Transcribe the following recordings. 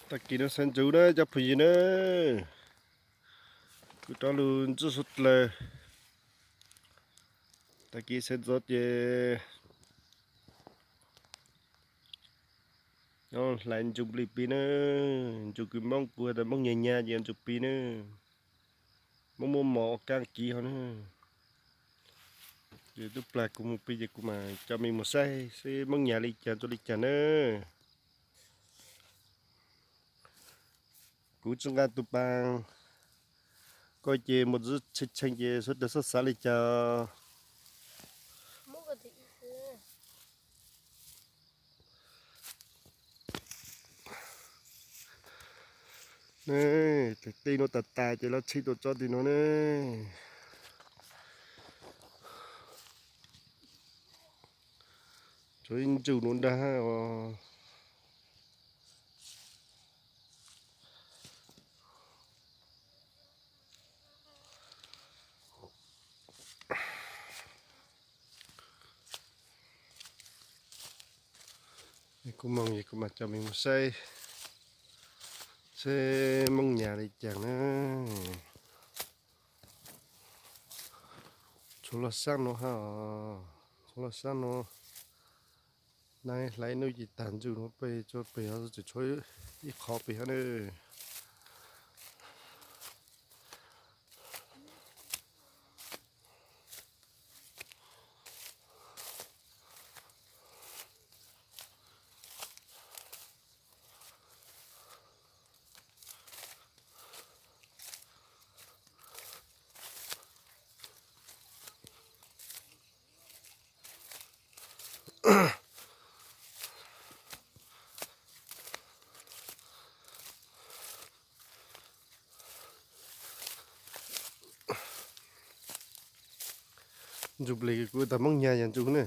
Tag kis no sawv ntxov na cov phooj ywg na, kuv rov lug ntsuj suav dlawg. Tag kis sawv ntxov ces nyob hlais ntsuj plig pib na. Ntsuj kws Moob, kuv has tas Moob nyag nyag ces ntsuj plig na. Moob muaj mos ua kaab kiv hov na. Ces tub plag kuv mus plig ces kuv mam coj mej mus saib seb Moob nyag li cas ntsuj li cas na. Kuv tsi nqa tus paas, koj ces mus txwv tshee tshee ces suav dlawg xav xav li cas. Tej nuav tas tas ces lawv tsheb tuaj tso tej nuav ne. Tshuav ib ntsuj nuav nrag os. Kuv moog es kuv mam coj mej mus saib seb Moob nyag li cas na. Tshuav lub sab nuav hab, tshuav lub sab nuav. Nag hlais ib nub ces tag ntsuj nuav pem, tshuav pem hov tseem tshuav ib qho pem hov na. Ntsuj plig kuv tas Moob nyag yog ntsuj ne.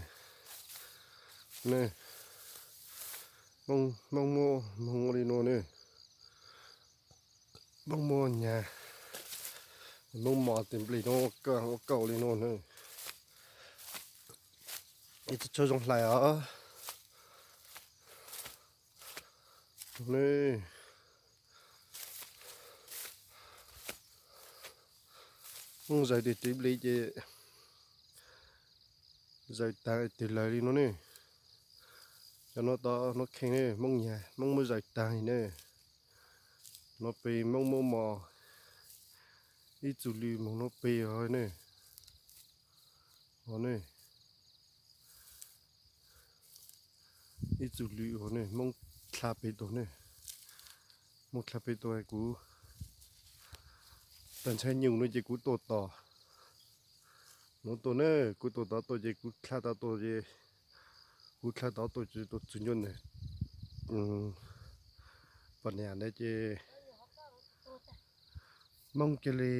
Moob, Moob muab, Moob muab li nuav ne. Moob muab nyag, Moob mos tej nplej nuav ua kaus li nuav ne. Ib tug tshuab zoo hlais os. Moob zaws tej nplej ces zaws tag tes lawg li nuav ne. Cov nuav tod nuav kheej ne, Moob nyag, Moob muab zaws tag li ne. Nuav pem Moob muab mos ib txug lw moog nuav pem os ne. Os ne. Ib txug lw os ne, Moob dlha pem tod ne. Moob dlha pem tod kuv tag ntshe nyuj nuav ces kuv tuaj tom nuav tuaj ne, kuv tuaj tom tuaj ces kuv dlha tau tuaj ces kuv dlha tau tuaj ces tuaj txug ncua ntawm poj niam ntawd ces Moob cia li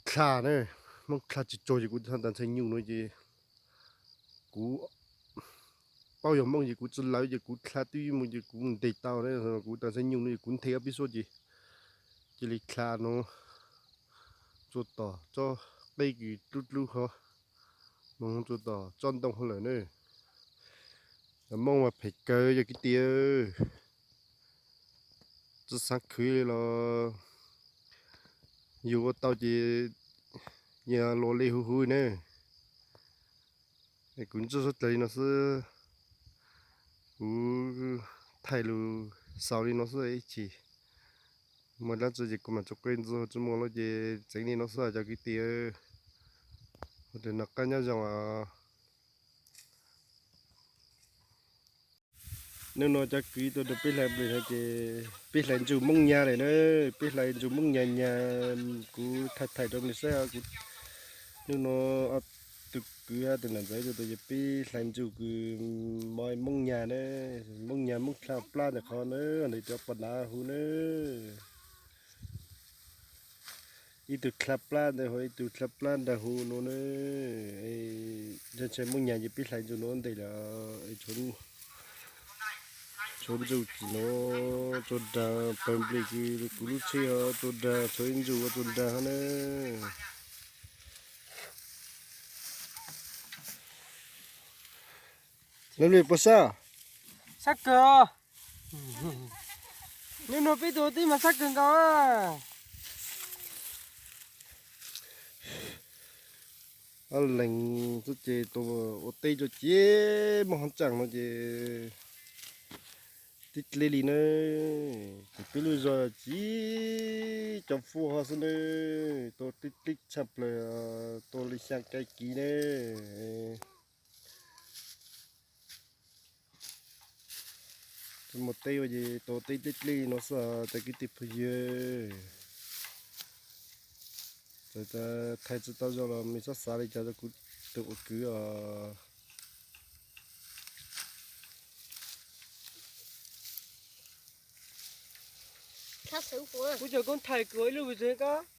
dlha ne, Moob dlha tsis tsua ces kuv tag ntshe nyuj nuav ces kuv paub yog Moob ces kuv tsi lawv ces kuv dlha twb mus ces kuv ntes tau ne, kuv tag ntshe nyuj nuav ces kuv nthe ob peb suab ces cia li dlha nuav txua tom tsob qeb kws dlub dlub hov, moog txua tom tsob ntoo hov lawm ne. Moob mas phem kawg yog kwv tij. Tsi xaav khwv li los yug ua tau ces yog luas li huv huv ne. Kuv ntsuj suav dlawg li no xwb, kuv thaij lug xaus li no xwb, ib chim muaj dlaab tsi ces kuv mam tso qe ntxuag, tsi muaj lawm ces tseev li no xwb cov kwv tij. Ua tes noj qab nyob zoo os. Hnub no cov kwv tuaj nrog peb hlais nplej no ces peb hlais ntsuj Moob nyag lawm na, peb hlais ntsuj Moob nyag nyag, kuv thaij thaij rau mej saib os. Hnub no ob tug kwv hab tus nam ntxawm tuaj ces peb hlais ntsuj kws mos Moob nyag na, Moob nyag Moob dlha plab ntawm qhov na, ntawm cov poj nav hu na. Ib tug dlha plab ntawd hov, ib tug dlha plab nrag hu no na. Ntshe Moob nyag ces peb hlais ntsuj no ntev lawm, tshuav ntsuj kws no, tsua nraag pawg nplej kws kuv lub tsheb hov, tsua nraag tshuav ib ntsuj ua tsua nraag hov na. Lawv li puas sab? Sab kawg. Hnub no peb tus ua teb mas sab kawg nkaus. Ob leeg xwb ces tus ua teb rau ces muaj hov tseem no ces tib dleb li na. Ces peb lub zos tsis cov fuj ho xwb na, tua tib dleb tshaj plaws, tua li xya kais kiv na. Mus teb ua ces tua teb dleb dleb li no xwb cov kwv tij phooj ywg. Txawm tias thaij tsis tau zoo los mej txhob xav li cas rau kuv tus ua kwv os. Kuv cov koob thaij kuv ib lub vim tsev koj.